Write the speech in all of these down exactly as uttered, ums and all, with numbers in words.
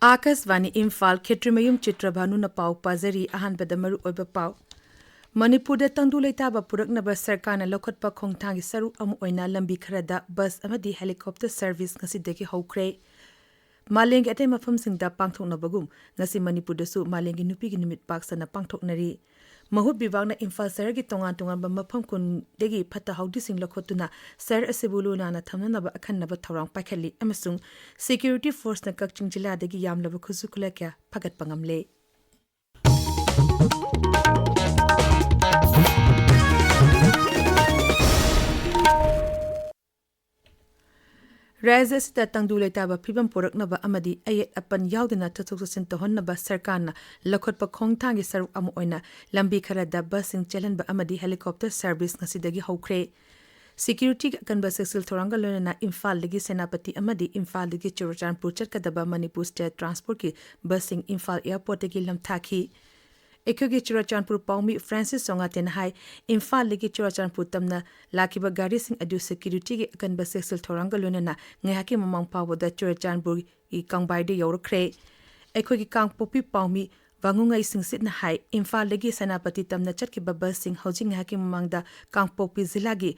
ꯑꯥꯀꯥꯁꯕꯥꯅꯤ ꯏꯝꯐꯥꯜ, ꯈꯦꯇ꯭ꯔꯤꯃꯌꯨꯝ ꯆꯤꯇ꯭ꯔꯚꯥꯅꯨꯅ ꯄꯥꯎ ꯄꯥꯖꯔꯤ꯫ ꯑꯍꯥꯟꯕꯗ ꯃꯔꯨꯑꯣꯏꯕ ꯄꯥꯎ꯫ ꯃꯅꯤꯄꯨꯔꯗ ꯇꯪꯗꯨ ꯂꯩꯇꯥꯕ ꯄꯨꯔꯛꯅꯕ ꯁꯔꯀꯥꯔꯅ ꯂꯧꯈꯠꯄ ꯈꯣꯡꯊꯥꯡꯒꯤ ꯁꯔꯨꯛ ꯑꯃ ꯑꯣꯏꯅ ꯂꯝꯕꯤ ꯈꯔꯗ ꯕꯁ ꯑꯃꯗꯤ ꯍꯦꯂꯤꯀꯣꯞꯇꯔ ꯁꯔꯚꯤꯁ ꯉꯁꯤꯗꯒꯤ ꯍꯧꯈ꯭ꯔꯦ꯫ ꯃꯥꯂꯦꯝꯒꯤ ꯑꯇꯩ ꯃꯐꯝꯁꯤꯡꯗ ꯄꯥꯡꯊꯣꯛꯅꯕꯒꯨꯝ ꯉꯁꯤ ꯃꯅꯤꯄꯨꯔꯗꯁꯨ ꯃꯥꯂꯦꯝꯒꯤ ꯅꯨꯄꯤꯒꯤ ꯅꯨꯃꯤꯠ ꯄꯥꯛ ꯁꯟꯅ ꯄꯥꯡꯊꯣꯛꯅꯔꯤ꯫ ꯃꯍꯨꯠ ꯕꯤꯚꯥꯒꯅ ꯏꯝꯐꯥꯜ ꯁꯍꯔꯒꯤ ꯇꯣꯉꯥꯟ ꯇꯣꯉꯥꯟꯕ ꯃꯐꯝ ꯀꯨꯟꯗꯒꯤ ꯐꯠꯇ ꯍꯥꯎꯗꯤꯁꯤꯡ ꯂꯧꯈꯠꯇꯨꯅ ꯁꯍꯔ ꯑꯁꯤꯕꯨ ꯂꯨ ꯅꯥꯟꯅ ꯊꯝꯅꯅꯕ ꯑꯈꯟꯅꯕ ꯊꯧꯔꯥꯡ ꯄꯥꯏꯈꯠꯂꯤ ꯑꯃꯁꯨꯡ ꯁꯦꯀ꯭ꯌꯨꯔꯤꯇꯤ ꯐꯣꯔꯁꯅ ꯀꯛꯆꯤꯡ ꯖꯤꯂꯥꯗꯒꯤ ꯌꯥꯝꯂꯕ ꯈꯨꯠꯁꯨ ꯈꯨꯠꯂꯥꯏ ꯀꯌꯥ ꯐꯒꯠꯄ ꯉꯝꯂꯦ꯫ ꯔꯥꯖ꯭ꯌ ꯑꯁꯤꯗ ꯇꯪꯗꯨ ꯂꯩꯇꯥꯕ ꯐꯤꯕꯝ ꯄꯨꯔꯛꯅꯕ ꯑꯃꯗꯤ ꯑꯌꯦꯠ ꯑꯄꯟ ꯌꯥꯎꯗꯅ ꯆꯠꯊꯣꯛ ꯆꯠꯁꯤꯟ ꯇꯧꯍꯟꯅꯕ ꯁꯔꯀꯥꯔꯅ ꯂꯧꯈꯠꯄ ꯈꯣꯡꯊꯥꯡꯒꯤ ꯁꯔꯨꯛ ꯑꯃ ꯑꯣꯏꯅ ꯂꯝꯕꯤ ꯈꯔꯗ ꯕꯁꯁꯤꯡ ꯆꯦꯜꯍꯟꯕ ꯑꯃꯗꯤ ꯍꯦꯂꯤꯀꯣꯞꯇꯔ ꯁꯔꯚꯤꯁ ꯉꯁꯤꯗꯒꯤ ꯍꯧꯈ꯭ꯔꯦ꯫ ꯁꯦꯀ꯭ꯌꯨꯔꯤꯇꯤꯒꯤ ꯑꯀꯟꯕ ꯆꯦꯛꯁꯤꯜ ꯊꯧꯔꯥꯡꯒ ꯂꯣꯏꯅꯅ ꯏꯝꯐꯥꯜꯗꯒꯤ ꯁꯦꯅꯥꯄꯇꯤ ꯑꯃꯗꯤ ꯏꯝꯐꯥꯜꯗꯒꯤ ꯆꯨꯔꯆꯥꯟꯄꯨꯔ ꯆꯠꯀꯗꯕ ꯃꯅꯤꯄꯨꯔ ꯁ꯭ꯇꯦꯠ ꯇ꯭ꯔꯥꯟꯁꯄꯣꯔꯠꯀꯤ ꯕꯁꯁꯤꯡ ꯏꯝꯐꯥꯜ ꯑꯦꯌꯔꯄꯣꯔꯠꯇꯒꯤ ꯂꯝꯊꯥꯈꯤ꯫ ꯑꯩꯈꯣꯏꯒꯤ ꯆꯨꯔꯆꯥꯟꯄꯨꯔ ꯄꯥꯎꯃꯤ ꯐ꯭ꯔꯥꯟꯁꯤꯁ ꯆꯣꯉꯥꯇꯦꯅ ꯍꯥꯏ, ꯏꯝꯐꯥꯜꯗꯒꯤ ꯆꯨꯔꯆꯥꯟꯄꯨꯔ ꯇꯝꯅ ꯂꯥꯛꯈꯤꯕ ꯒꯥꯔꯤꯁꯤꯡ ꯑꯗꯨ ꯁꯦꯀ꯭ꯌꯨꯔꯤꯇꯤꯒꯤ ꯑꯀꯟꯕ ꯆꯦꯛꯁꯤꯜ ꯊꯧꯔꯥꯡꯒ ꯂꯣꯏꯅꯅ ꯉꯥꯏꯍꯥꯛꯀꯤ ꯃꯃꯥꯡ ꯐꯥꯎꯕꯗ ꯆꯨꯔꯆꯥꯟꯄꯨꯔꯒꯤ ꯀꯥꯡꯕꯥꯏꯗ ꯌꯧꯔꯛꯈ꯭ꯔꯦ꯫ ꯑꯩꯈꯣꯏꯒꯤ ꯀꯥꯡꯄꯣꯛꯄꯤ ꯄꯥꯎꯃꯤ ꯋꯥꯉꯨꯉꯩ ꯁꯤꯡꯁꯤꯠꯅ ꯍꯥꯏ, ꯏꯝꯐꯥꯜꯗꯒꯤ ꯁꯦꯅꯥꯄꯇꯤ ꯇꯝꯅ ꯆꯠꯈꯤꯕ ꯕꯁꯁꯤꯡ ꯍꯧꯖꯤꯛ ꯉꯥꯏꯍꯥꯛꯀꯤ ꯃꯃꯥꯡꯗ ꯀꯥꯡꯄꯣꯛꯄꯤ ꯖꯤꯂꯥꯒꯤ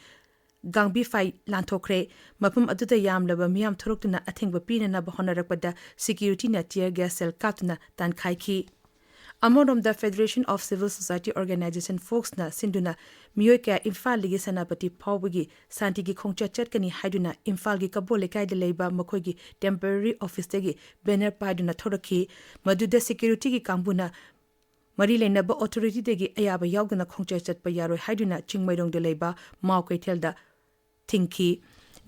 ꯒꯥꯡꯕꯤꯐꯥꯏ ꯂꯥꯟꯊꯣꯛꯈ꯭ꯔꯦ꯫ ꯃꯐꯝ ꯑꯗꯨꯗ ꯌꯥꯝꯂꯕ ꯃꯤꯌꯥꯝ ꯊꯣꯔꯛꯇꯨꯅ ꯑꯊꯤꯡꯕ ꯄꯤꯅꯅꯕ ꯍꯣꯠꯅꯔꯛꯄꯗ ꯁꯦꯀ꯭ꯌꯨꯔꯤꯇꯤꯅ ꯇꯤꯌꯔ ꯒ꯭ꯌꯥꯁ ꯁꯦꯜ ꯀꯥꯞꯇꯨꯅ ꯇꯥꯟꯈꯥꯏꯈꯤ꯫ ꯑꯃꯔꯣꯝꯗ Federation of Civil Society Organisation, ꯐꯣꯛꯁꯅ ꯁꯤꯟꯗꯨꯅ ꯃꯤꯑꯣꯏ ꯀꯌꯥ ꯏꯝꯐꯥꯜꯗꯒꯤ ꯁꯦꯅꯥꯄꯇꯤ ꯐꯥꯎꯕꯒꯤ ꯁꯥꯟꯇꯤꯒꯤ ꯈꯣꯡꯆꯠ ꯆꯠꯀꯅꯤ ꯍꯥꯏꯗꯨꯅ ꯏꯝꯐꯥꯜꯒꯤ ꯀꯕꯣ ꯂꯩꯀꯥꯏꯗ ꯂꯩꯕ ꯃꯈꯣꯏꯒꯤ ꯇꯦꯝꯄꯔꯔꯤ ꯑꯣꯐꯤꯁꯇꯒꯤ ꯕꯦꯅꯔ ꯄꯥꯏꯗꯨꯅ ꯊꯣꯔꯛꯈꯤ꯫ ꯃꯗꯨꯗ ꯁꯦꯀ꯭ꯌꯨꯔꯤꯇꯤꯒꯤ ꯀꯥꯡꯕꯨꯅ ꯃꯔꯤ ꯂꯩꯅꯕ ꯑꯣꯊꯣꯔꯤꯇꯤꯗꯒꯤ ꯑꯌꯥꯕ ꯌꯥꯎꯗꯅ ꯈꯣꯡꯆꯠ ꯆꯠꯄ ꯌꯥꯔꯣꯏ ꯍꯥꯏꯗꯨꯅ ꯆꯤꯡꯃꯩꯔꯣꯡꯗ ꯂꯩꯕ ꯃꯥꯎ ꯀꯩꯊꯦꯜꯗ ꯊꯤꯡꯈꯤ꯫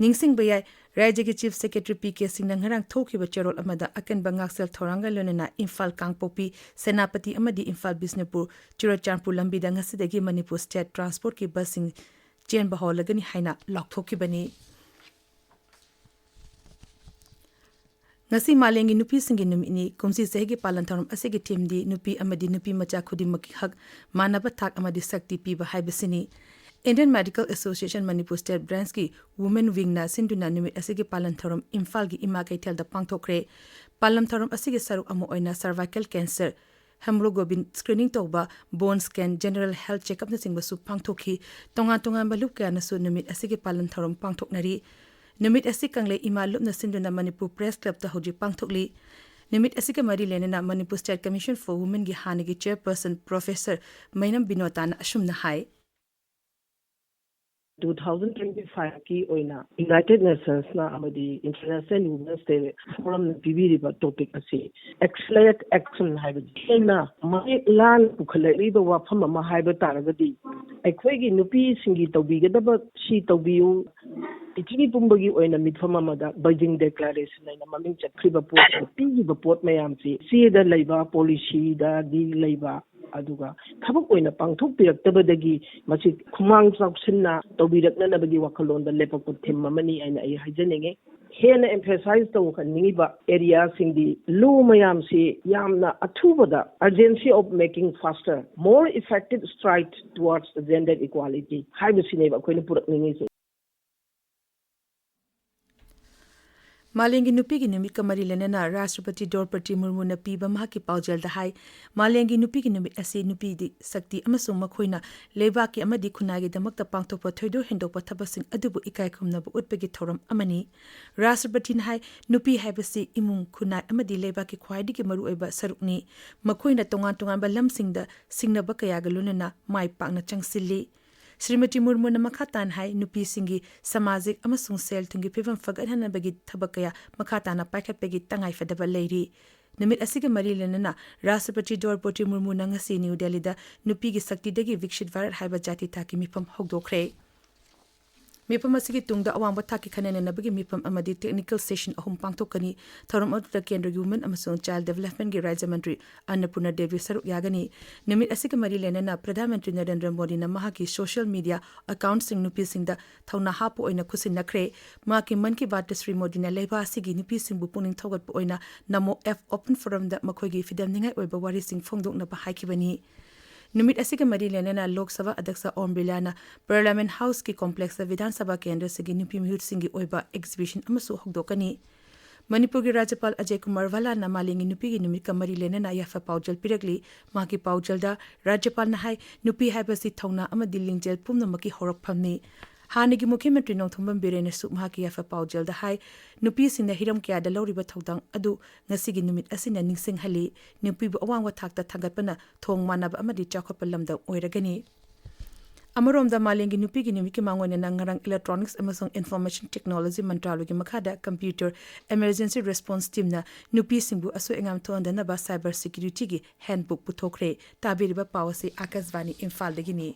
ꯅꯤꯡꯁꯤꯡꯕ ꯌꯥꯏ, ꯔꯥꯖ꯭ꯌꯒꯤ ꯆꯤꯐ ꯁꯦꯀ꯭ꯔꯦꯇꯔꯤ ꯄꯤ ꯀꯦ ꯁꯤꯡꯅ ꯉꯔꯥꯡ ꯊꯣꯛꯈꯤꯕ ꯆꯦꯔꯣꯜ ꯑꯃꯗ ꯑꯀꯟꯕ ꯉꯥꯛꯁꯦꯜ ꯊꯧꯔꯥꯡꯒ ꯂꯣꯏꯅꯅ ꯏꯝꯐꯥꯜ ꯀꯥꯡꯄꯣꯛꯄꯤ, ꯁꯦꯅꯥꯄꯇꯤ ꯑꯃꯗꯤ ꯏꯝꯐꯥꯜ ꯕꯤꯁꯅꯨꯄꯨꯔ ꯆꯨꯔꯆꯥꯟꯄꯨꯔ ꯂꯝꯕꯤꯗ ꯉꯁꯤꯗꯒꯤ ꯃꯅꯤꯄꯨꯔ ꯁ꯭ꯇꯦꯠ ꯇ꯭ꯔꯥꯟꯁꯄꯣꯔꯠꯀꯤ ꯕꯁꯁꯤꯡ ꯆꯦꯟꯕ ꯍꯧꯍꯜꯂꯒꯅꯤ ꯍꯥꯏꯅ ꯂꯥꯎꯊꯣꯛꯈꯤꯕꯅꯤ꯫ ꯉꯁꯤ ꯃꯥꯂꯦꯝꯒꯤ ꯅꯨꯄꯤꯁꯤꯡꯒꯤ ꯅꯨꯃꯤꯠꯅꯤ꯫ ꯀꯨꯝꯁꯤ ꯆꯍꯤꯒꯤ ꯄꯥꯂꯟ ꯊꯧꯔꯝ ꯑꯁꯤꯒꯤ ꯊꯤꯝꯗꯤ ꯅꯨꯄꯤ ꯑꯃꯗꯤ ꯅꯨꯄꯤ ꯃꯆꯥ ꯈꯨꯗꯤꯡꯃꯛꯀꯤ ꯍꯛ ꯃꯥꯟꯅꯕ ꯊꯥꯛ ꯑꯃꯗꯤ ꯁꯛꯇꯤ ꯄꯤꯕ ꯍꯥꯏꯕꯁꯤꯅꯤ꯫ Indian Medical Association Manipur State Branchꯀꯤ Women Wingꯅ ꯁꯤꯟꯗꯨꯅ ꯅꯨꯃꯤꯠ ꯑꯁꯤꯒꯤ ꯄꯥꯂꯟ ꯊꯧꯔꯝ ꯏꯝꯐꯥꯜꯒꯤ ꯏꯃꯥ ꯀꯩꯊꯦꯜꯗ ꯄꯥꯡꯊꯣꯛꯈ꯭ꯔꯦ꯫ ꯄꯥꯂꯟ ꯊꯧꯔꯝ ꯑꯁꯤꯒꯤ ꯁꯔꯨꯛ ꯑꯃ ꯑꯣꯏꯅ cervical cancer, hemoglobin screening ꯇꯧꯕ, bone scan, general health check-upꯅꯆꯤꯡꯕꯁꯨ ꯄꯥꯡꯊꯣꯛꯈꯤ꯫ ꯇꯣꯉꯥꯟ ꯇꯣꯉꯥꯟꯕ ꯂꯨꯞ ꯀꯌꯥꯅꯁꯨ ꯅꯨꯃꯤꯠ ꯑꯁꯤꯒꯤ ꯄꯥꯂꯟ ꯊꯧꯔꯝ ꯄꯥꯡꯊꯣꯛꯅꯔꯤ꯫ ꯅꯨꯃꯤꯠ ꯑꯁꯤ ꯀꯪꯂꯩ ꯏꯃꯥ ꯂꯨꯞꯅ ꯁꯤꯟꯗꯨꯅ ꯃꯅꯤꯄꯨꯔ Press Clubꯇ ꯍꯧꯖꯤꯛ ꯄꯥꯡꯊꯣꯛꯂꯤ꯫ ꯅꯨꯃꯤꯠ ꯑꯁꯤꯒ ꯃꯔꯤ ꯂꯩꯅꯅ Manipur State Commission for Womenꯒꯤ ꯍꯥꯟꯅꯒꯤ chairperson Professor ꯃꯩꯅꯝ ꯕꯤꯅꯣꯇꯥꯅ ꯑꯁꯨꯝꯅ ꯍꯥꯏ꯫ Two thousand twenty fiveꯀꯤ ꯑꯣꯏꯅ United Nationsꯅ ꯑꯃꯗꯤ International Women's Day Forumꯅ ꯄꯤꯕꯤꯔꯤꯕ topic ꯑꯁꯤ Accelerate Action ꯍꯥꯏꯕꯗꯤ ꯍꯦꯟꯅ ꯃꯌꯦꯛ ꯂꯥꯟ ꯄꯨꯈꯠꯂꯛꯂꯤꯕ ꯋꯥꯐꯝ ꯑꯃ ꯍꯥꯏꯕ ꯇꯥꯔꯒꯗꯤ ꯑꯩꯈꯣꯏꯒꯤ ꯅꯨꯄꯤꯁꯤꯡꯒꯤ ꯇꯧꯕꯤꯒꯗꯕ ꯁꯤ ꯇꯧꯕꯤꯌꯨ, ꯄ꯭ꯔꯤꯊꯤꯕꯤ ꯄꯨꯝꯕꯒꯤ ꯑꯣꯏꯅ ꯃꯤꯠꯐꯝ ꯑꯃꯗ Beijing Declaration ꯍꯥꯏꯅ ꯃꯃꯤꯡ ꯆꯠꯈ꯭ꯔꯤꯕ ꯄꯣꯠ, ꯄꯤꯔꯤꯕ ꯄꯣꯠ ꯃꯌꯥꯝꯁꯤ ꯆꯦꯗ ꯂꯩꯕ, policyꯗꯗꯤ ꯂꯩꯕ, ꯑꯗꯨꯒ ꯊꯕꯛ ꯑꯣꯏꯅ ꯄꯥꯡꯊꯣꯛꯄꯤꯔꯛꯇꯕꯗꯒꯤ ꯃꯁꯤ ꯈꯨꯃꯥꯡ ꯆꯥꯎꯁꯤꯟꯅ ꯇꯧꯕꯤꯔꯛꯅꯅꯕꯒꯤ ꯋꯥꯈꯜꯂꯣꯟꯗ ꯂꯦꯞꯄꯛꯄ theme ꯑꯃꯅꯤ ꯍꯥꯏꯅ ꯑꯩ ꯍꯥꯏꯖꯅꯤꯡꯉꯤ꯫ ꯍꯦꯟꯅ emphasize ꯇꯧꯍꯟꯅꯤꯡꯉꯤꯕ areaꯁꯤꯡꯗꯤ law ꯃꯌꯥꯝꯁꯤ ꯌꯥꯝꯅ ꯑꯊꯨꯕꯗ urgency of making faster, more effective stride towards the gender equality ꯍꯥꯏꯕꯁꯤꯅꯦꯕ ꯑꯩꯈꯣꯏꯅ ꯄꯨꯔꯛꯅꯤꯡꯉꯤꯁꯦ꯫ ꯃꯥꯂꯦꯝꯒꯤ ꯅꯨꯄꯤꯒꯤ ꯅꯨꯃꯤꯠꯀ ꯃꯔꯤ ꯂꯩꯅꯅ ꯔꯥꯁꯇ꯭ꯔꯄꯇꯤ ꯗ꯭ꯔꯧꯄꯗꯤ ꯃꯨꯔꯃꯨꯅ ꯄꯤꯕ ꯃꯍꯥꯛꯀꯤ ꯄꯥꯎꯖꯦꯜꯗ ꯍꯥꯏ, ꯃꯥꯂꯦꯝꯒꯤ ꯅꯨꯄꯤꯒꯤ ꯅꯨꯃꯤꯠ ꯑꯁꯤ ꯅꯨꯄꯤꯗꯤ ꯁꯛꯇꯤ ꯑꯃꯁꯨꯡ ꯃꯈꯣꯏꯅ ꯂꯩꯕꯥꯛꯀꯤ ꯑꯃꯗꯤ ꯈꯨꯟꯅꯥꯏꯒꯤꯗꯃꯛꯇ ꯄꯥꯡꯊꯣꯛꯄ ꯊꯣꯏꯗꯣꯛ ꯍꯦꯟꯗꯣꯛꯄ ꯊꯕꯛꯁꯤꯡ ꯑꯗꯨꯕꯨ ꯏꯀꯥꯏ ꯈꯨꯝꯅꯕ ꯎꯠꯄꯒꯤ ꯊꯧꯔꯝ ꯑꯃꯅꯤ꯫ ꯔꯥꯁꯇ꯭ꯔꯄꯇꯤꯅ ꯍꯥꯏ, ꯅꯨꯄꯤ ꯍꯥꯏꯕꯁꯤ ꯏꯃꯨꯡ, ꯈꯨꯟꯅꯥꯏ ꯑꯃꯗꯤ ꯂꯩꯕꯥꯛꯀꯤ ꯈ꯭ꯋꯥꯏꯗꯒꯤ ꯃꯔꯨꯑꯣꯏꯕ ꯁꯔꯨꯛꯅꯤ꯫ ꯃꯈꯣꯏꯅ ꯇꯣꯉꯥꯟ ꯇꯣꯉꯥꯟꯕ ꯂꯝꯁꯤꯡꯗ ꯁꯤꯡꯅꯕ ꯀꯌꯥꯒ ꯂꯣꯏꯅꯅ ꯃꯥꯏ ꯄꯥꯛꯅ ꯆꯪꯁꯤꯜꯂꯤ꯫ ꯁ꯭ꯔꯤꯃꯇꯤ ꯃꯨꯔꯃꯨꯅ ꯃꯈꯥ ꯇꯥꯅ ꯍꯥꯏ, ꯅꯨꯄꯤꯁꯤꯡꯒꯤ ꯁꯃꯥꯖꯤꯛ ꯑꯃꯁꯨꯡ ꯁꯦꯜ ꯊꯨꯝꯒꯤ ꯐꯤꯕꯝ ꯐꯒꯠꯍꯟꯅꯕꯒꯤ ꯊꯕꯛ ꯀꯌꯥ ꯃꯈꯥ ꯇꯥꯅ ꯄꯥꯏꯈꯠꯄꯒꯤ ꯇꯉꯥꯏꯐꯗꯕ ꯂꯩꯔꯤ꯫ ꯅꯨꯃꯤꯠ ꯑꯁꯤꯒ ꯃꯔꯤ ꯂꯩꯅꯅ ꯔꯥꯁꯇ꯭ꯔꯄꯇꯤ ꯗ꯭ꯔꯧꯄꯗꯤ ꯃꯨꯔꯃꯨꯅ ꯉꯁꯤ ꯅ꯭ꯌꯨ ꯗꯦꯜꯂꯤꯗ ꯅꯨꯄꯤꯒꯤ ꯁꯛꯇꯤꯗꯒꯤ ꯕꯤꯛꯁꯤꯠ ꯚꯥꯔꯠ ꯍꯥꯏꯕ ꯖꯥꯇꯤ ꯊꯥꯛꯀꯤ ꯃꯤꯐꯝ ꯍꯧꯗꯣꯛꯈ꯭ꯔꯦ꯫ ꯃꯤꯐꯝ ꯑꯁꯤꯒꯤ ꯇꯨꯡꯗ ꯑꯋꯥꯡꯕ ꯊꯥꯛꯀꯤ ꯈꯟꯅ ꯅꯩꯅꯕꯒꯤ ꯃꯤꯐꯝ ꯑꯃꯗꯤ technical session ꯑꯍꯨꯝ ꯄꯥꯡꯊꯣꯛꯀꯅꯤ꯫ ꯊꯧꯔꯝ ꯑꯗꯨꯗ ꯀꯦꯟꯗ꯭ꯔꯒꯤ Women ꯑꯃꯁꯨꯡ Child Developmentꯒꯤ ꯔꯥꯖ꯭ꯌ ꯃꯟꯇ꯭ꯔꯤ ꯑꯟꯅꯄꯨꯔꯅꯥ ꯗꯦꯕꯤ ꯁꯔꯨꯛ ꯌꯥꯒꯅꯤ꯫ ꯅꯨꯃꯤꯠ ꯑꯁꯤꯒ ꯃꯔꯤ ꯂꯩꯅꯅ ꯄ꯭ꯔꯙꯥꯟ ꯃꯟꯇ꯭ꯔꯤ ꯅꯔꯦꯟꯗ꯭ꯔ ꯃꯣꯗꯤꯅ ꯃꯍꯥꯛꯀꯤ social media accountꯁꯤꯡ ꯅꯨꯄꯤꯁꯤꯡꯗ ꯊꯧꯅꯥ ꯍꯥꯞꯄ ꯑꯣꯏꯅ ꯈꯨꯠꯁꯤꯟꯅꯈ꯭ꯔꯦ꯫ ꯃꯍꯥꯛꯀꯤ ꯃꯟ ꯀꯤ ꯕꯥꯠꯇ ꯁ꯭ꯔꯤ ꯃꯣꯗꯤꯅ ꯂꯩꯕꯥꯛ ꯑꯁꯤꯒꯤ ꯅꯨꯄꯤꯁꯤꯡꯕꯨ ꯄꯨꯛꯅꯤꯡ ꯊꯧꯒꯠꯄ ꯑꯣꯏꯅ ꯅꯃꯣ app open forumꯗ ꯃꯈꯣꯏꯒꯤ ꯐꯤꯗꯝꯅꯤꯡꯉꯥꯏ ꯑꯣꯏꯕ ꯋꯥꯔꯤꯁꯤꯡ ꯐꯣꯡꯗꯣꯛꯅꯕ ꯍꯥꯏꯈꯤꯕꯅꯤ꯫ ꯅꯨꯃꯤꯠ ꯑꯁꯤꯒ ꯃꯔꯤ ꯂꯩꯅꯅ ꯂꯣꯛ ꯁꯚꯥ ꯑꯗ꯭ꯌꯛꯁ ꯑꯣꯝ ꯕꯤꯔꯂꯥꯅ ꯄꯥꯔꯂꯤꯌꯥꯃꯦꯟꯠ ꯍꯥꯎꯁꯀꯤ ꯀꯣꯝꯄ꯭ꯂꯦꯛꯁꯇ ꯕꯤꯙꯥꯟ ꯁꯚꯥ ꯀꯦꯟꯗ꯭ꯔꯁꯤꯡꯒꯤ ꯅꯨꯄꯤ ꯃꯤꯍꯨꯠꯁꯤꯡꯒꯤ ꯑꯣꯏꯕ ꯑꯦꯛꯖꯤꯕꯤꯁꯟ ꯑꯃꯁꯨ ꯍꯧꯗꯣꯛꯀꯅꯤ꯫ ꯃꯅꯤꯄꯨꯔꯒꯤ ꯔꯥꯖ꯭ꯌꯄꯥꯜ ꯑꯖꯌ ꯀꯨꯃꯥꯔ ꯚꯜꯂꯥꯅ ꯃꯥꯂꯦꯝꯒꯤ ꯅꯨꯄꯤꯒꯤ ꯅꯨꯃꯤꯠꯀ ꯃꯔꯤ ꯂꯩꯅꯅ ꯌꯥꯏꯐ ꯄꯥꯎꯖꯦꯜ ꯄꯤꯔꯛꯂꯤ꯫ ꯃꯍꯥꯛꯀꯤ ꯄꯥꯎꯖꯦꯜꯗ ꯔꯥꯖ꯭ꯌꯄꯥꯜꯅ ꯍꯥꯏ, ꯅꯨꯄꯤ ꯍꯥꯏꯕꯁꯤ ꯊꯧꯅꯥ ꯑꯃꯗꯤ ꯂꯤꯡꯖꯦꯜ ꯄꯨꯝꯅꯃꯛꯀꯤ ꯍꯧꯔꯛꯐꯝꯅꯤ꯫ ꯍꯥꯟꯅꯒꯤ ꯃꯨꯈ꯭ꯌ ꯃꯟꯇ꯭ꯔꯤ ꯅꯣꯡꯊꯣꯝꯕꯝ ꯕꯤꯔꯦꯟꯅꯁꯨ ꯃꯍꯥꯛꯀꯤ ꯌꯥꯏꯐ ꯄꯥꯎꯖꯦꯜꯗ ꯍꯥꯏ, ꯅꯨꯄꯤꯁꯤꯡꯅ ꯍꯤꯔꯝ ꯀꯌꯥꯗ ꯂꯧꯔꯤꯕ ꯊꯧꯗꯥꯡ ꯑꯗꯨ ꯉꯁꯤꯒꯤ ꯅꯨꯃꯤꯠ ꯑꯁꯤꯅ ꯅꯤꯡꯁꯤꯡꯍꯜꯂꯤ꯫ ꯅꯨꯄꯤꯕꯨ ꯑꯋꯥꯡꯕ ꯊꯥꯛꯇ ꯊꯥꯡꯒꯠꯄꯅ ꯊꯣꯡ ꯃꯥꯟꯅꯕ ꯑꯃꯗꯤ ꯆꯥꯎꯈꯠꯄ ꯂꯝꯗꯝ ꯑꯣꯏꯔꯒꯅꯤ꯫ ꯑꯃꯔꯣꯝꯗ, ꯃꯥꯂꯦꯝꯒꯤ ꯅꯨꯄꯤꯒꯤ ꯅꯨꯃꯤꯠꯀꯤ ꯃꯥꯡꯑꯣꯏꯅꯅ ꯉꯔꯥꯡ Electronics ꯑꯃꯁꯨꯡ Information Technology ꯃꯟꯇ꯭ꯔꯥꯂꯣꯏꯒꯤ ꯃꯈꯥꯗ Computer Emergency Response Teamꯅ ꯅꯨꯄꯤꯁꯤꯡꯕꯨ ꯑꯁꯣꯏ ꯑꯉꯥꯝ ꯊꯣꯛꯍꯟꯗꯅꯕ Cyber Securityꯒꯤ handbook ꯄꯨꯊꯣꯛꯈ꯭ꯔꯦ꯫ ꯇꯥꯕꯤꯔꯤꯕ ꯄꯥꯎ ꯑꯁꯤ ꯑꯥꯀꯥꯁꯕꯥꯅꯤ ꯏꯝꯐꯥꯜꯗꯒꯤꯅꯤ꯫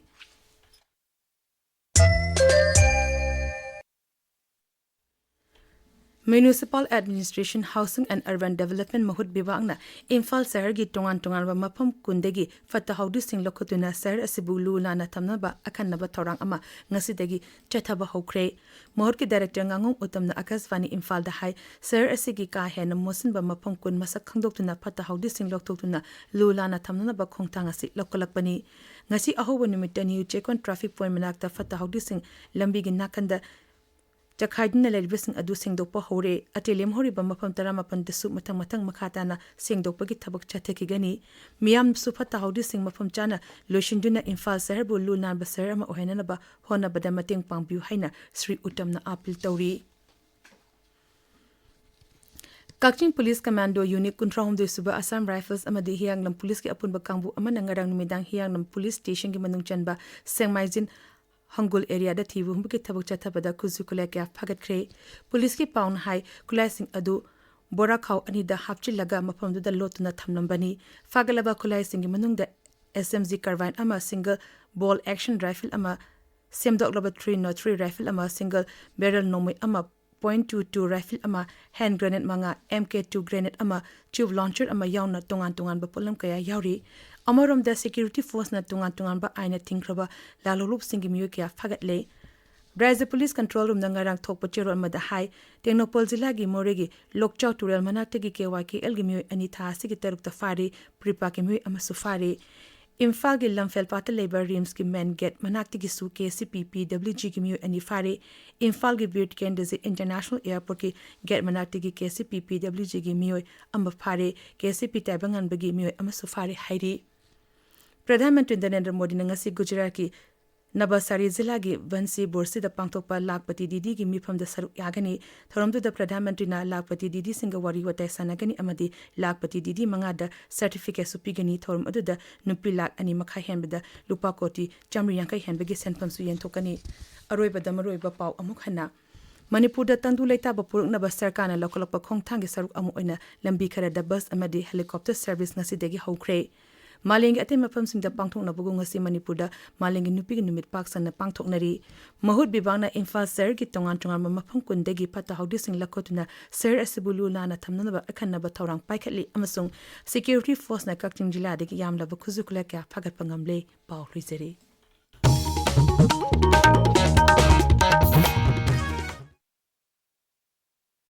Municipal Administration, Housing and Urban Development ꯃꯍꯨꯠ ꯕꯤꯚꯥꯒꯅ ꯏꯝꯐꯥꯜ ꯁꯍꯔꯒꯤ ꯇꯣꯉꯥꯟ ꯇꯣꯉꯥꯟꯕ ꯃꯐꯝ ꯀꯨꯟꯗꯒꯤ ꯐꯠꯇ ꯍꯥꯎꯗꯤꯁꯤꯡ ꯂꯧꯈꯠꯇꯨꯅ ꯁꯍꯔ ꯑꯁꯤꯕꯨ ꯂꯨ ꯅꯥꯟꯅ ꯊꯝꯅꯕ ꯑꯈꯟꯅꯕ ꯊꯧꯔꯥꯡ ꯑꯃ ꯉꯁꯤꯗꯒꯤ ꯆꯠꯊꯕ ꯍꯧꯈ꯭ꯔꯦ꯫ ꯃꯍꯨꯠꯀꯤ ꯗꯥꯏꯔꯦꯛꯇꯔ ꯉꯥꯉꯣꯝ ꯎꯇꯝꯅ ꯑꯥꯀꯥꯁꯕꯥꯅꯤ ꯏꯝꯐꯥꯜꯗ ꯍꯥꯏ, ꯁꯍꯔ ꯑꯁꯤꯒꯤ ꯀꯥ ꯍꯦꯟꯅ ꯃꯣꯠꯁꯤꯟꯕ ꯃꯐꯝ ꯀꯨꯟ ꯃꯁꯛ ꯈꯪꯗꯣꯛꯇꯨꯅ ꯐꯠꯇ ꯍꯥꯎꯗꯤꯁꯤꯡ ꯂꯧꯊꯣꯛꯇꯨꯅ ꯂꯨ ꯅꯥꯟꯅ ꯊꯝꯅꯅꯕ ꯈꯣꯡꯊꯥꯡ ꯑꯁꯤ ꯂꯧꯈꯠꯂꯛꯄꯅꯤ꯫ ꯉꯁꯤ ꯑꯍꯧꯕ ꯅꯨꯃꯤꯠꯇ ꯅ꯭ꯌꯨ ꯆꯦꯛꯀꯣꯟ traffic point ꯃꯅꯥꯛꯇ ꯐꯠꯇ ꯍꯥꯎꯗꯤꯁꯤꯡ ꯂꯝꯕꯤꯒꯤ ꯅꯥꯀꯟꯗ ꯆꯈꯥꯏꯗꯨꯅ ꯂꯩꯔꯤꯕꯁꯤꯡ ꯑꯗꯨ ꯁꯦꯡꯗꯣꯛꯄ ꯍꯧꯔꯦ꯫ ꯑꯇꯩ ꯂꯦꯝꯍꯧꯔꯤꯕ ꯃꯐꯝ ꯇꯔꯥꯃꯥꯄꯟꯗꯁꯨ ꯃꯊꯪ ꯃꯊꯪ ꯃꯈꯥ ꯇꯥꯅ ꯁꯦꯡꯗꯣꯛꯄꯒꯤ ꯊꯕꯛ ꯆꯠꯊꯈꯤꯒꯅꯤ꯫ ꯃꯤꯌꯥꯝꯁꯨ ꯐꯠꯇ ꯍꯥꯎꯗꯤꯁꯤꯡ ꯃꯐꯝ ꯆꯥꯅ ꯂꯣꯏꯁꯤꯟꯗꯨꯅ ꯏꯝꯐꯥꯜ ꯁꯍꯔꯕꯨ ꯂꯨ ꯅꯥꯟꯕ ꯁꯍꯔ ꯑꯃ ꯑꯣꯏꯍꯟꯅꯕ ꯍꯣꯠꯅꯕꯗ ꯃꯇꯦꯡ ꯄꯥꯡꯕꯤꯌꯨ ꯍꯥꯏꯅ ꯁ꯭ꯔꯤ ꯎꯇꯝꯅ ꯑꯥꯄꯤꯜ ꯇꯧꯔꯤ꯫ ꯀꯛꯆꯤꯡ Police Commando Unit ꯀꯨꯟꯊ꯭ꯔꯥꯍꯨꯝꯗꯣꯏ ꯁꯨꯕ Assam Rifles ꯑꯃꯗꯤ ꯍꯤꯌꯥꯡꯂꯝ Policeꯀꯤ ꯑꯄꯨꯟꯕ ꯀꯥꯡꯕꯨ ꯑꯃꯅ ꯉꯔꯥꯡ ꯅꯨꯃꯤꯗꯥꯡ ꯍꯤꯌꯥꯡꯂꯝ Police Stationꯒꯤ ꯃꯅꯨꯡ ꯆꯟꯕ ꯁꯦꯡꯃꯥꯏꯖꯤꯟ ꯍꯪꯒꯨꯜ areaꯗ ꯊꯤꯕ ꯍꯨꯝꯕꯒꯤ ꯊꯕꯛ ꯆꯠꯊꯕꯗ ꯈꯨꯠꯁꯨ ꯈꯨꯠꯂꯥꯏ ꯀꯌꯥ ꯐꯥꯒꯠꯈ꯭ꯔꯦ꯫ Policeꯀꯤ ꯄꯥꯎꯅ ꯍꯥꯏ, ꯈꯨꯠꯂꯥꯏꯁꯤꯡ ꯑꯗꯨ ꯕꯣꯔꯥꯈꯥꯎ ꯑꯅꯤꯗ ꯍꯥꯞꯆꯤꯜꯂꯒ ꯃꯐꯝꯗꯨꯗ ꯂꯣꯠꯇꯨꯅ ꯊꯝꯂꯝꯕꯅꯤ꯫ ꯐꯥꯒꯠꯂꯕ ꯈꯨꯠꯂꯥꯏꯁꯤꯡꯒꯤ ꯃꯅꯨꯡꯗ S M G carbine ꯑꯃ, single bolt action rifle ꯑꯃ, ꯁꯦꯝꯗꯣꯛꯂꯕ three nought three rifle ꯑꯃ, single barrel ꯅꯣꯡꯃꯩ ꯑꯃ, point two two rifle ꯑꯃ, hand grenade ꯃꯉꯥ, M K two grenade ꯑꯃ, tube launcher ꯑꯃ ꯌꯥꯎꯅ ꯇꯣꯉꯥꯟ ꯇꯣꯉꯥꯟꯕ ꯄꯣꯠꯂꯝ ꯀꯌꯥ ꯌꯥꯎꯔꯤ꯫ ꯑꯃꯔꯣꯝꯗ, security forceꯅ ꯇꯣꯉꯥꯟ ꯇꯣꯉꯥꯟꯕ ꯑꯥꯏꯟꯅ ꯊꯤꯡꯈ꯭ꯔꯕ ꯂꯥꯜꯍꯧꯂꯨꯞꯁꯤꯡꯒꯤ ꯃꯤꯑꯣꯏ ꯀꯌꯥ ꯐꯥꯒꯠꯂꯦ꯫ ꯔꯥꯏꯖ꯭ꯌ Police Control Roomꯅ ꯉꯔꯥꯡ ꯊꯣꯛꯄ ꯆꯦꯔꯣꯜ ꯑꯃꯗ ꯍꯥꯏ, ꯇꯦꯡꯅꯧꯄꯜ ꯖꯤꯂꯥꯒꯤ ꯃꯣꯔꯦꯒꯤ ꯂꯣꯛꯆꯥꯎ ꯇꯨꯔꯦꯜ ꯃꯅꯥꯛꯇꯒꯤ K Y K Lꯒꯤ ꯃꯤꯑꯣꯏ ꯑꯅꯤ ꯊꯥ ꯑꯁꯤꯒꯤ ꯇꯔꯨꯛꯇ ꯐꯥꯔꯤ, ꯄ꯭ꯔꯤꯄꯥꯛꯀꯤ ꯃꯤꯑꯣꯏ ꯑꯃꯁꯨ ꯐꯥꯔꯤ꯫ ꯏꯝꯐꯥꯜꯒꯤ ꯂꯝꯐꯦꯜꯄꯥꯠꯇ ꯂꯩꯕ ꯔꯤꯝꯁꯀꯤ ꯃꯦꯟ get ꯃꯅꯥꯛꯇꯒꯤꯁꯨ K S I P P W ꯖꯤꯒꯤ ꯃꯤꯑꯣꯏ ꯑꯅꯤ ꯐꯥꯔꯦ꯫ ꯏꯝꯐꯥꯜꯒꯤ ꯕꯤꯔ ꯇꯤꯀꯦꯟꯗ꯭ꯔꯖꯤꯠ ꯏꯟꯇꯔꯅꯦꯁꯅꯦꯜ ꯑꯦꯌꯔꯄꯣꯔꯠꯀꯤ ꯒꯦꯠ ꯃꯅꯥꯛꯇꯒꯤ K S I P P W ꯖꯤꯒꯤ ꯃꯤꯑꯣꯏ ꯑꯃ ꯐꯥꯔꯦ꯫ ꯀꯦ ꯑꯦꯁ ꯑꯥꯏ ꯄꯤ ꯇꯥꯏꯕꯪꯉꯥꯟꯕꯒꯤ ꯃꯤꯑꯣꯏ ꯑꯃꯁꯨ ꯐꯥꯔꯦ ꯍꯥꯏꯔꯤ꯫ ꯄ꯭ꯔꯙꯥꯟ ꯃꯟꯇ꯭ꯔꯤ ꯅꯔꯦꯟꯗ꯭ꯔ ꯃꯣꯗꯤꯅ ꯉꯁꯤ ꯒꯨꯖꯔꯥꯠꯀꯤ ꯅꯕꯁꯥꯔꯤ ꯖꯤꯂꯥꯒꯤ ꯕꯟꯁꯤꯕꯣꯔꯁꯤꯗ ꯄꯥꯡꯊꯣꯛꯄ ꯂꯥꯈꯄꯇꯤ ꯗꯤꯗꯤꯒꯤ ꯃꯤꯐꯝꯗ ꯁꯔꯨꯛ ꯌꯥꯒꯅꯤ꯫ ꯊꯧꯔꯝꯗꯨꯗ ꯄ꯭ꯔꯙꯥꯟ ꯃꯟꯇ꯭ꯔꯤꯅ ꯂꯥꯈꯄꯇꯤ ꯗꯤꯗꯤꯁꯤꯡꯒ ꯋꯥꯔꯤ ꯋꯥꯇꯥꯏ ꯁꯥꯟꯅꯒꯅꯤ ꯑꯃꯗꯤ ꯂꯥꯈꯄꯇꯤ ꯗꯤꯗꯤ ꯃꯉꯥꯗ ꯁꯔꯇꯤꯐꯤꯀꯦꯠꯁꯨ ꯄꯤꯒꯅꯤ꯫ ꯊꯧꯔꯝ ꯑꯗꯨꯗ ꯅꯨꯄꯤ ꯂꯥꯈ ꯑꯅꯤ ꯃꯈꯥꯏ ꯍꯦꯟꯕꯗ ꯂꯨꯄꯥ ꯀꯣꯇꯤ ꯆꯥꯃꯔꯤ ꯌꯥꯡꯈꯩ ꯍꯦꯟꯕꯒꯤ ꯁꯦꯟꯐꯝꯁꯨ ꯌꯦꯟꯊꯣꯛꯀꯅꯤ꯫ ꯑꯔꯣꯏꯕꯗ ꯃꯔꯨꯑꯣꯏꯕ ꯄꯥꯎ ꯑꯃꯨꯛ ꯍꯟꯅ꯫ ꯃꯅꯤꯄꯨꯔꯗ ꯇꯪꯗꯨ ꯂꯩꯇꯥꯕ ꯄꯨꯔꯛꯅꯕ ꯁꯔꯀꯥꯔꯅ ꯂꯧꯈꯠꯂꯛꯄ ꯈꯣꯡꯊꯥꯡꯒꯤ ꯁꯔꯨꯛ ꯑꯃ ꯑꯣꯏꯅ ꯂꯝꯕꯤ ꯈꯔꯗ ꯕꯁ ꯑꯃꯗꯤ ꯍꯦꯂꯤꯀꯣꯞꯇꯔ ꯁꯔꯚꯤꯁ ꯉꯁꯤꯗꯒꯤ ꯍꯧꯈ꯭ꯔꯦ꯫ ꯃꯥꯂꯦꯝꯒꯤ ꯑꯇꯩ ꯃꯐꯝꯁꯤꯡꯗ ꯄꯥꯡꯊꯣꯛꯅꯕꯒꯨꯝ ꯉꯁꯤ ꯃꯅꯤꯄꯨꯔꯗ ꯃꯥꯂꯦꯝꯒꯤ ꯅꯨꯄꯤꯒꯤ ꯅꯨꯃꯤꯠ ꯄꯥꯛ ꯁꯟꯅ ꯄꯥꯡꯊꯣꯛꯅꯔꯤ꯫ ꯃꯍꯨꯠ ꯕꯤꯚꯥꯒꯅ ꯏꯝꯐꯥꯜ ꯁꯍꯔꯒꯤ ꯇꯣꯉꯥꯟ ꯇꯣꯉꯥꯟꯕ ꯃꯐꯝ ꯀꯨꯟꯗꯒꯤ ꯐꯠꯇ ꯍꯥꯎꯗꯤꯁꯤꯡ ꯂꯧꯈꯠꯇꯨꯅ ꯁꯍꯔ ꯑꯁꯤꯕꯨ ꯂꯨ ꯅꯥꯟꯅ ꯊꯝꯅꯅꯕ ꯑꯈꯟꯅꯕ ꯊꯧꯔꯥꯡ ꯄꯥꯏꯈꯠꯂꯤ ꯑꯃꯁꯨꯡ ꯁꯦꯀ꯭ꯌꯨꯔꯤꯇꯤ ꯐꯣꯔꯁꯅ ꯀꯛꯆꯤꯡ ꯖꯤꯂꯥꯗꯒꯤ ꯌꯥꯝꯂꯕ ꯈꯨꯠꯁꯨ ꯈꯨꯠꯂꯥꯏ ꯀꯌꯥ ꯐꯥꯒꯠꯄ ꯉꯝꯂꯦ꯫ ꯄꯥꯎ ꯂꯣꯏꯖꯔꯦ꯫